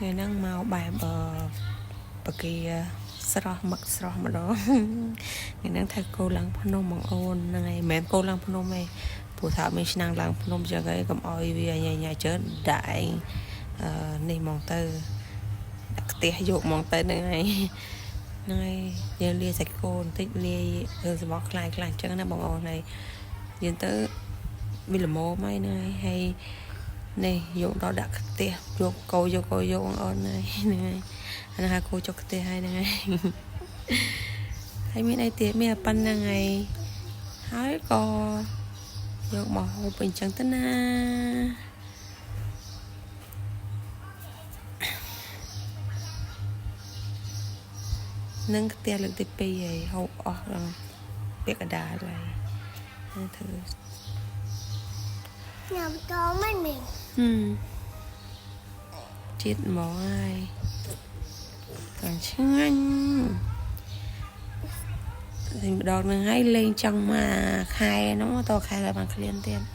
ថ្ងៃហ្នឹងមកបែបអឺបកាស្រស់មឹកស្រស់ម្ដងថ្ងៃហ្នឹងធ្វើគោឡើងភ្នំបងអូនហ្នឹងហើយមិនមែនគោឡើងភ្នំទេព្រោះថាអត់មានឆ្នាំងឡើងភ្នំចឹងហើយកុំឲ្យវាញ៉ៃញ៉ៃច្រើនដាក់ឯងអឺនេះហ្មងទៅដាក់ខ្ទះយកហ្មងទៅហ្នឹងហើយហ្នឹងហើយយើងលាយសាច់គោបន្តិចលាយរឿងសម្បកខ្លាយខ្លះអញ្ចឹងណាបងអូនហើយយើងទៅវាល្មមហើយហ្នឹងហើយហើយនេះយកដល់ដាក់ខ្ទះយកគោយកគោយកបងអូនហើយហ្នឹងហើយអាហ្នឹងហៅគោចុកខ្ទះហើយហ្នឹងហើយហើយមានអីទៀតមានតែប៉ុណ្្នឹងហើយហើយក៏យកមកហូបអញ្ចឹងទៅណា នឹងខ្ទះលើកទី2ហើយហូបអស់ដល់ពាក់កណ្ដាលហើយហើយធ្វើ ញ៉ាំតមិនមី ហឹមជាតិហ្មងហើយកាន់ឆ្ងាញ់តែម្ដងនឹងហើយលេងចង់មកខែហ្នឹងតខែឲ្យបានឃ្លានទៀត។